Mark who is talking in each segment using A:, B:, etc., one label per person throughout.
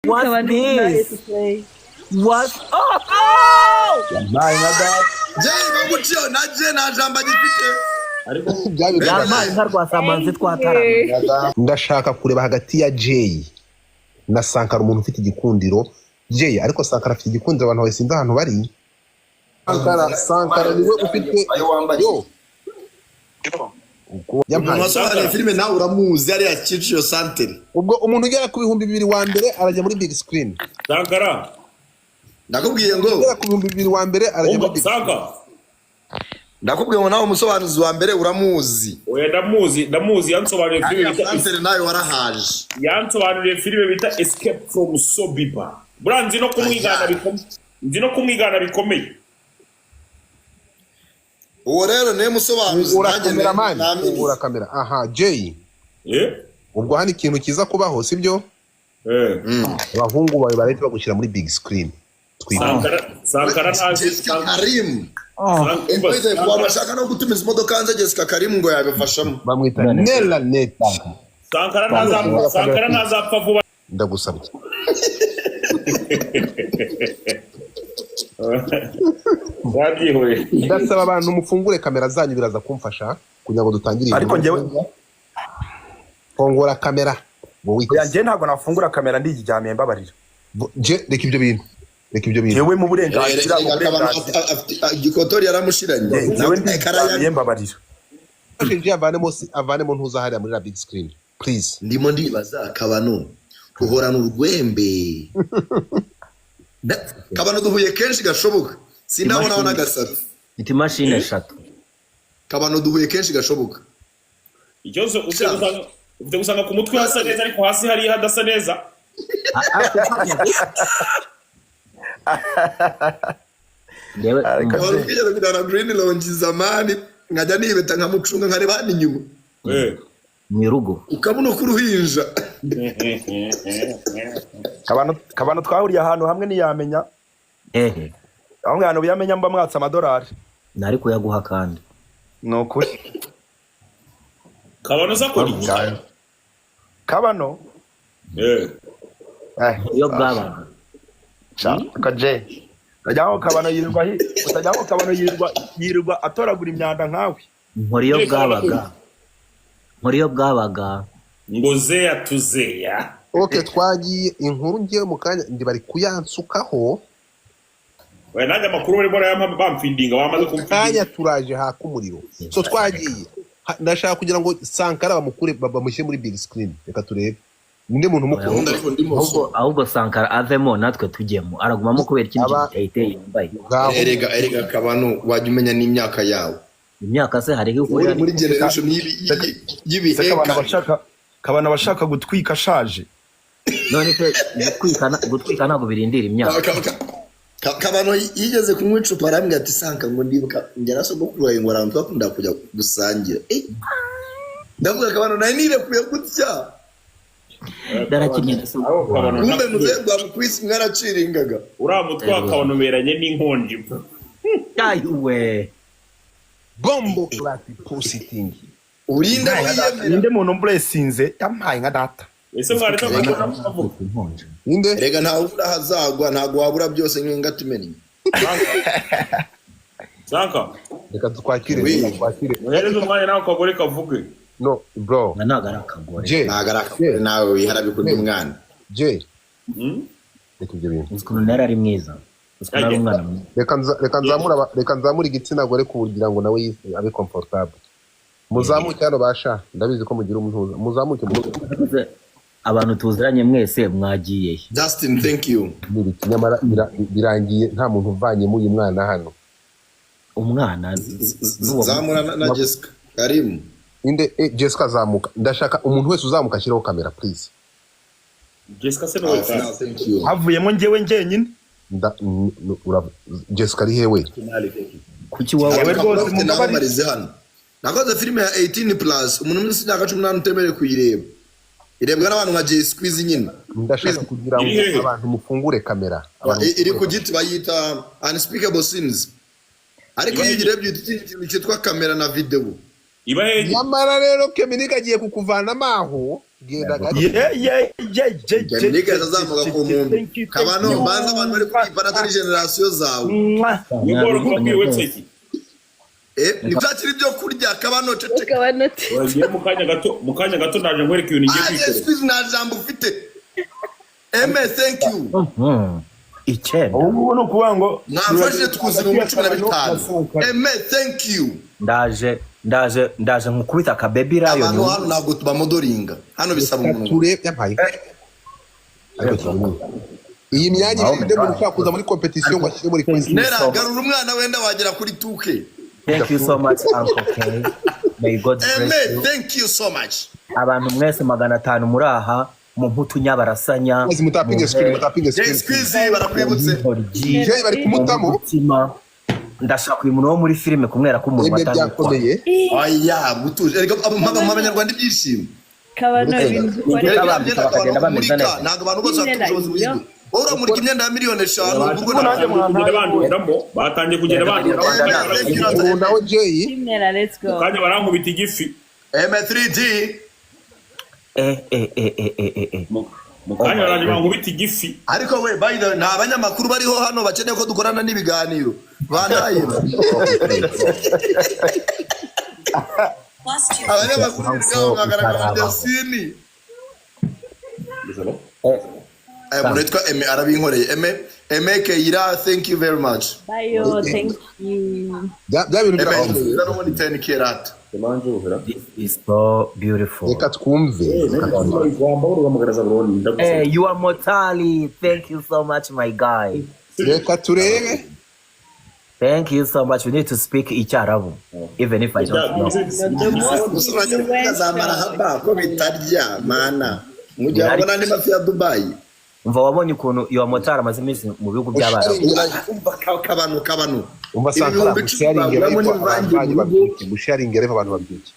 A: What's this? What? Oh!
B: Yampaye nka data.
C: Jay baguciyeho na Jay nta jambo agifite.
D: Ariko
A: Yampaye nka Rwasamanzi twataramye.
E: Ndashaka kureba hagati ya Jay na Sankara umuntu ufite igikundiro. Jay, ariko Sankara afite igikundiro, abantu bawe sinzi ahantu bari. Sankara, Sankara niwe ufite
C: Ayo wambaye.
E: Yo.
C: Umuntu
E: Yampaye.
C: wasobanuye filime nawe uramuzi, hariya Kicukiro santere.
E: Ubwo umuntu ugera ku 2000 wa mbere arajya muri big screen.
D: Sankara.
C: Ndakubwiye ngo
E: Ugera ku 2000 wa mbere arajya muri
D: Umva,
E: big
D: Sanka.
C: Ndakubwiye ngo nawe umusobanuzi wa mbere uramuzi.
D: Oya, ndamuzi, ndamuzi, yansobanuriye filime
C: Hariya
D: bita
C: santere nawe warahaje.
D: Yansobanuriye filime bita Escape from Sobiba. Buriya nzi no kumwigana bikomeye, nzi no kumwigana bikomeye.
C: Uwo rero niwe musobanuzi.
E: Fungura
C: Nanjye
E: kamera, man.
C: namiriye.
E: Fungura kamera. Aha, Jay.
D: Eh.
E: Ubwo hano ikintu kiza kubaho, sibyo?
D: Eh.
E: Abahungu bawe barahita bagushyira muri big screen. Twibuke.
D: Sankara, Sankara ntazi.
C: Jessica Karim.
D: Umva,
C: Ku bantu bashaka no gutumiza imodoka hanze, Jessica Karim ngo yabifashamo.
E: Bamwita Nella Net.
D: Sankara ntazapfa, Sankara ntazapfa vuba.
E: Ndagusabye.
D: Wabyihoreye.
E: Ndasaba abantu mufungure kamera zanyu, biraza kumfasha kugira ngo dutangire iyi
B: Ariko
E: nkuru.
B: Njyewe
E: Fungura kamera wowe.
B: Oya,
E: Witeze.
B: njyewe ntabwo nafungura kamera ndiryamiye, mbabarira.
E: Je, reka ibyo bintu, reka ibyo bintu.
B: Njyewe mu burenganzira, mu burenganzira.
C: Gikotori yaramushiranye.
B: Njyewe ndiryamiye, mbabarira.
E: Je, avanemo ntuza hariya muri la big screen, please.
C: Ndimo ndibaza, Kabano uhorana urwembe. Kabano duhuye kenshi gashoboka, sindabonaho n'agasatsi.
F: Mfite imashini eshatu.
C: Kabano duhuye kenshi gashoboka.
D: Ikibazo ufite gusanga ku mutwe hasa neza, ariko hasi hariya hadasa neza.
F: Njyewe
B: Ariko
C: Kabano twigeze kujyana Green Lounge zamani, nkajya nibeta nkamucunga, nkareba hano inyuma.
D: Eh.
F: Mu rugo.
C: Ukabona ko uruhinja.
B: Kabano, Kabano twahuriye ahantu hamwe ntiyamenya.
F: Hehe?
B: Aho ngahantu yamenya mba mwatse amadolari.
F: Nari kuyaguha kandi.
B: Ni ukuri.
D: Kabano uza akora iki?
B: Kabano.
D: Eh.
B: Eh,
F: Iyo bwabaga.
B: Sha, kaje utajyaho Kabano yirirwa utajyaho Kabano yirirwa atoragura imyanda nkawe.
F: Nkora iyo bwabaga, nkora iyo bwabaga.
D: Ngo zeya tuzeya.
E: Okay, twagiye inkuru. Ngiye mu kanya ndi bari kuyansukaho.
D: Oya, nanjye amakuru barimo barayampa, bamfindinga, bamaze
E: Kanya
D: kumfindinga.
E: Turaje haka umuriro, so twagiye. Ndashaka kugira ngo Sankara bamukure, bamushyire muri big screen. Reka turebe ninde muntu
C: Ubundi
E: umukunda.
C: ariko ndimo.
F: Ahubwo Sankara avemo natwe tujyemo, aragumamo kubera ikindi kintu cyahiteye yambaye.
E: Ngaho.
C: Erega Kabano wajya umenya n'imyaka yawe.
F: Imyaka se hariho
C: Uri
F: ihurira?
C: muri generation
B: Se Kabano
C: y'ibihekane.
B: abashaka, Kabano abashaka gutwika ashaje.
F: None se gutwika ntabwo birindira imyaka?
C: Kabano yigeze kunywa icupa, arambwira ati: "Sanka," ngo "ndibuka njye na sogokuru wawe," ngo "ahantu twakunda kujya gusangira." Eh, ndavuga Kabano nari nirekuye gutya.
F: Ndarakinnye na sogokuru
D: Kabano
F: wanjye.
C: Kumbe muzehe rwa mukwisi mwaraciringaga.
D: Uriya mutwe wa Kabano uberanye n'inkonji.
F: Ayiwe.
E: Bombo clap positing.
C: Urinda wiyemera.
B: Ninde muntu mburesinze yampaye nka data?
D: Ese mwaretse kuvuga bavuga?
F: Inkonje.
E: Ninde?
C: Erega ntawe ubura ahazagwa, ntabwo wabura byose nk'ingata imennye.
D: Sanka.
E: Reka twakire.
C: Oui.
E: Reka twakire.
D: Muhereze umwanya nawe akagore kavuge.
E: No bro.
F: Nga ntabwo ari akagore.
E: J.
C: Ntabwo ari akagore nawe wiharabika undi mwana.
E: J.
D: Hmm?
E: Reka ibyo bintu.
F: Uzi ukuntu nari ari mwiza, uzi ukuntu ari umwana mwiza.
E: Reka nzamure igitsina gore kugira ngo nawe abe comfortable. Muzamuke hano basha, ndabizi ko mugira umutuzo, muzamuke mu
F: Abantu tuziranye mwese mwagiye he?
C: Justin, thank you.
E: N'ibiki? Nyamara birangiye nta muntu uvanyemo uyu mwana hano.
F: Umwana n'uwo.
C: Zamura na Jessica Karim.
E: Inde? Eh, Jessica azamuka. Ndashaka umuntu wese uzamuka ashyireho kamera, please.
D: Jessica se niwe
C: Ah,
D: kandi?
C: thank you.
B: Havuyemo njyewe njyenyine.
E: Jessica ari hewe?
F: Kuki wowe?
B: Yewe rwose,
C: Ufite nawe
B: mumbabarire.
C: marize hano nakoze filime ya 18+, umuntu munsi y'imyaka 18 utemerewe kuyireba, irebwa n'abantu nka Jay Squeeze nyine.
E: Ndashaka kugira
D: Iri hehe?
E: ngo abantu mufungure kamera. Abantu
C: Iri ku
E: mufungure.
C: giti bayita Unspeakable Sins, ariko iyo uyirebye uhita utinya ikintu cyitwa kamera na videwo.
D: Iba hehe?
E: Nyamara rero Keminika agiye kukuvanamo aho. Genda gato.
B: Yeah.
C: Keminike azamuka ku muntu.
B: Thank you, thank
C: Kabano,
B: you.
C: mbanza abantu bari kwipana atari generation zawe.
B: Mwah.
D: Nibwo kuva kuri website.
C: Eh, ntibyakira ibyo kurya, Kabano, ceceka.
G: Kabano ati
D: Wagiye mu kanya gato ndaje nkwereka ibintu ngiye
C: Ah,
D: kwikorera.
C: yes, nta jambo ufite. Eme, thank you.
A: 9.
B: Ubu ngubu ni ukuvuga ngo
C: Mwamfashije twuzuye 15,000. Eme, thank you.
A: Ndaje, ndaje, ndaje nkukubita akabebi rayo.
C: Abantu hano ntabwo tubamodoringa, hano bisaba umuntu.
E: Ture yampaye, ariko kirimo iyi myanya ibiri, nde muntu ushaka kuza muri competition ngo ashyire muri quiz?
C: Nera, garura umwana, wenda wagera kuri tuke.
A: Thank you so much, Uncle K. May God bless
C: Eme,
A: you.
C: thank you so much.
A: Abantu mwese 500 muri aha mu mputu nyabarasanya.
E: Maze mutapinge screen, mutapinge
C: Jay
E: screen.
C: Squeezy, barakwibutse.
A: Intoryi.
E: Jay bari kumutamo.
A: Umutima. Ndashaka uyu muntu wo muri filime kumwera ko umuntu
E: Eme,
A: atandukwa.
E: byakomeye.
C: Oya, mutuje. Erega abanyarwanda ibyishimo.
G: Kabano, ibintu dukorera.
C: Erega
A: Babambika
C: imyenda
A: bakagenda
C: abantu
A: bameze
C: bamurika,
A: neza.
C: ntabwo abantu bose bafite
G: Nera,
C: ubushobozi
G: ibyo.
C: bw'ibyo. Wowe uramurika imyenda ya 5,000,000, ubwo
B: Nanjye
C: ntabwo.
B: mwantaye.
D: Kugenda bandundamo, batangiye kugenda bandundamo.
C: Eme, thank you.
E: Urundaho Jay.
G: Nera, let's go.
D: Mu kanya barankubita igifi.
C: M3D.
A: Eh eh eh eh eh eh eh.
D: Mu kanya baraje bankubita igifi.
C: Ariko we, by the way, nta banyamakuru bariho hano bakeneye ko dukorana n'ibiganiro bantaye? Abanyamakuru birirwa bagaragara Delcine. Aya muntu witwa Eme arabinkoreye. Eme, Eme Keira, thank you very much.
G: Bayo, thank you.
E: Bya bintu
C: Eme,
E: birakomeye.
C: n'ubundi 10 kerat.
A: This is so beautiful.
E: Reka twumve, reka twumve.
A: Hey, you are Motali. Thank you so much, my guy.
E: Reka turebe.
A: Thank you so much. We need to speak Icyarabu, even if I don't know.
G: The most
C: Gusa urajya kuvuga za marahaba ko bitarya mana, mu gihe
A: Birarya.
C: wabona andi mafi ya Dubayi.
A: Umva, wabonye ukuntu iyo motari amaze iminsi mu bihugu by'Abarabu.
C: Umva, Kabano, Kabano.
E: Umva Sankara,
C: 10,000
E: gusharinge
C: baguramo
E: live
C: n'imvange
E: abantu
C: mu rugo.
E: babyuke, gusharinge live abantu babyuke.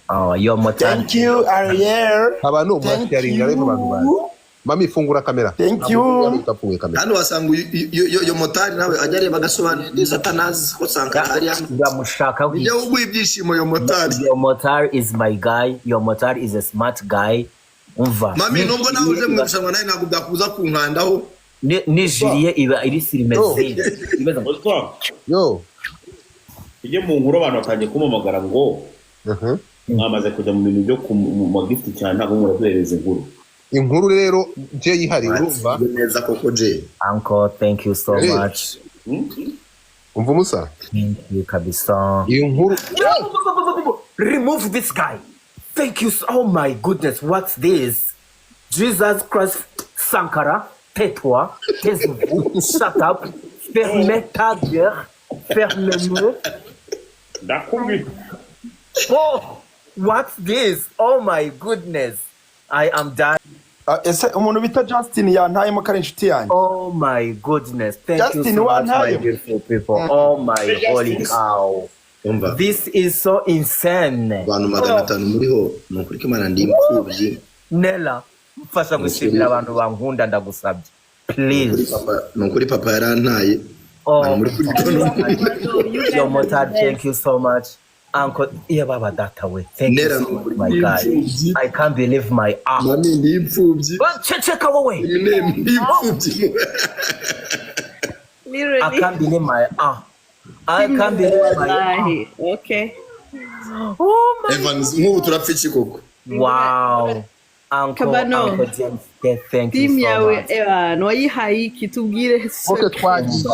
A: Oh, iyo motari.
B: Thank you, Ariel.
E: Abantu
B: Thank
E: murasharinga live, abantu bazi.
B: you.
E: Mami, fungura kamera.
B: Thank you.
E: Utafunguye kamera.
C: Hano wasanga iyo motari nawe ajya areba agasobanuye neza, atanazi ko Sankara ari hano.
A: Ndamushaka.
C: Nijya uguha ibyishimo yo motari.
A: Your motari is my guy. Your motari is a smart guy. Umva.
C: Mami, nubwo nawe uje mu irushanwa, nawe ntabwo byakubuza kunkandaho.
A: Nijiriye iba iri sirimezine. Imeze ngo
D: Oswa,
E: Yo.
D: tujye mu nkuru. Abantu batangiye kumpamagara ngo mwamaze kujya mu bintu byo mu magift cyane, ntabwo muraduhereza inkuru.
E: Inkuru rero Jay ihari, urumva?
C: Neza koko, Jay.
A: Uncle, thank you so
E: Hey.
A: much.
E: Umva umusa.
A: Thank you kabisa.
E: Iyi nkuru.
A: Remove this guy. Thank you. Oh my goodness, what's this? Jesus Christ, Sankara, tais-toi, taisez-vous, shut up, fermez ta gueule, fermez-le.
D: Ndakubita.
A: Oh, what's this? Oh my goodness. I am dying.
B: Ah, ese umuntu bita Justin yantayemo ko ari inshuti yanjye?
A: Oh my goodness. Thank you
B: Justin
A: so much, my
B: wantaye.
A: beautiful people. Oh my holy cow.
C: Umva.
A: This is so insane.
C: Abantu 500 muriho, ni ukuri ko Imana, ndi imfubyi.
A: Nella, mfasha gushimira abantu bankunda, ndagusabye. Please.
C: Ni ukuri, papa yarantaye.
A: Oh,
C: Abantu muri kuri
A: Yo Motard, thank you so much. Uncle, yeah, baba data we. Thank you
C: Nera,
A: so much, my guy. I can't believe my eye.
C: Mami, ndi imfubyi.
A: Ceceka wowe.
C: Ndi imfubyi.
A: I
G: Literally.
A: can't believe my eye. I can't believe my eye.
G: Wallahi. Okay.
A: Oh my.
C: Evans, nk'ubu turapfa iki koko?
A: Wow. Uncle,
G: Kabano.
A: Uncle James, thank you
G: Team
A: so
G: yawe,
A: much.
G: ebana wayihaye iki? Tubwire.
E: Ok, twagiye.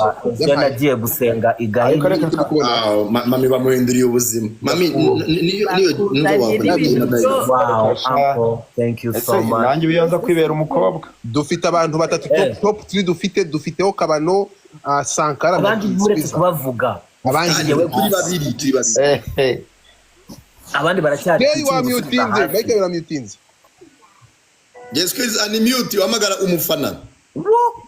A: Ibyo nagiye gusenga
B: Ariko
A: igahini.
B: reka
E: Turi kubona.
C: Ah, mami bamuhinduriye ubuzima. Mami, niyo niyo nubwo wakora
G: N'ibintu byo-
A: Wow, Uncle, thank you
B: Ese
A: so much.
B: nanjye iyo nza kwibera umukobwa.
E: Dufite abantu batatu top, top 3 dufite, dufiteho Kabano, Sankara na
A: Abandi muretse
E: Squeezer.
A: kubavuga.
E: Abandi
C: Turi babiri, turi babiri.
B: Eh, eh.
A: Abandi baracyari
E: Jay
A: ku
E: wamyutinze.
A: gusubiza hasi.
E: Mike uramyutinze.
C: Jay Squeeze, unmute, wahamagara umufana.
A: Wo!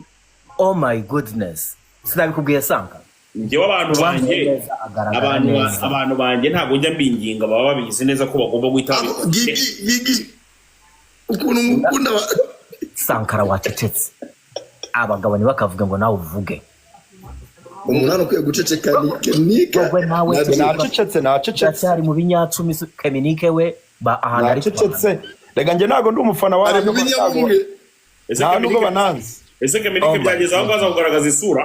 A: Oh my goodness. Sinabikubwiye, Sanka.
D: Njyewe abantu banjye
A: Neza, agaragara
D: abantu
A: neza.
D: abantu banjye ntabwo njya mbinginga, baba babizi neza ko bagomba guhita
C: Abo,
D: babikora.
C: Gigi, Gigi, ukuntu ngukunda
A: Sankara, wacecetse. Abagabo ntibakavuge ngo nawe uvuge.
C: Umuntu hano ukwiye guceceka ni Kenika.
A: Wowe nawe
C: na Jay.
B: Nacecetse, nacecetse.
A: Uracyari mu binyacumi. Keminike we. Ba ahantu ari.
B: Nacecetse reka, njye ntabwo ndi umufana wa
C: Ari mu binyabumwe.
D: Ese
B: nta nubwo
D: Keminike,
B: bananzi.
D: ese Keminike
A: Oh my
D: byageze aho ngaza kugaragaza isura?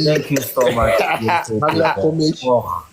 A: Thank you so much.
E: Birakomeye.
A: Oh.